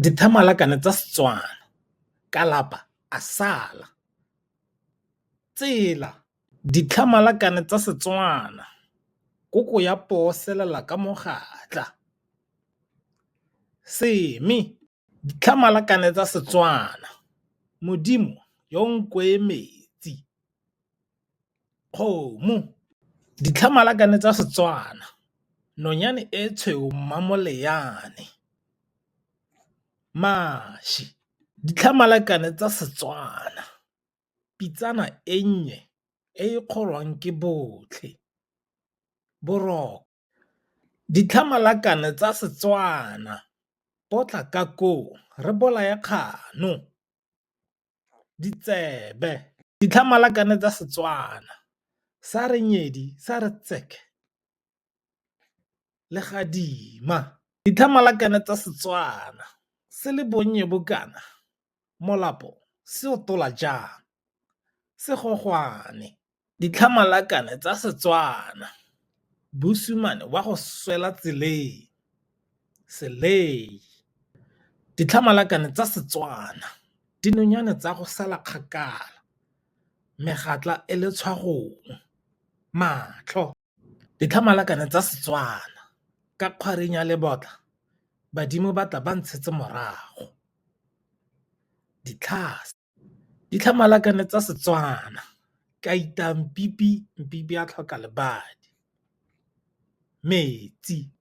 Dithamalakane tsa Setswana, ka lapa a sala. Tsela. Ditlhamalakane tsa Setswana, koko ya poo selela ka mogatla. Seme. Ditlhamalakane tsa Setswana, Modimo yo nko e metsi. Kgomo. Ditlhamalakane tsa Setswana, nonyane e tshweu mmamoleyane. Mašwi. Ditlhamalakane tsa Setswana, pitsana e nnye e e kgorwang ke botlhe. Boroko. Ditlhamalakane tsa Setswana, potla ka koo re bolaye kgano. Ditsebe. Ditlhamalakane tsa Setswana, sa re nyedi sa re tseke! Legadima. Ditlhamalakane tsa Setswana, se le bonnye bo kana, molapo se o tola jang. Segogwane. Ditlhamalakane tsa Setswana, bosumane wa go swela tseleng. Selei. Ditlhamalakane tsa Setswana, dinonyane tsa go sala kgakala, megatla e le tshwagong. Matlho. Ditlhamalakane tsa Setswana, ka kgwarinya lebotla, badimo ba tla ba ntshetse morago. Ditlhase. Ditlhamalakane tsa Setswana, ka itaya mpipi, mpipi a tlhoka lebadi. Metsi.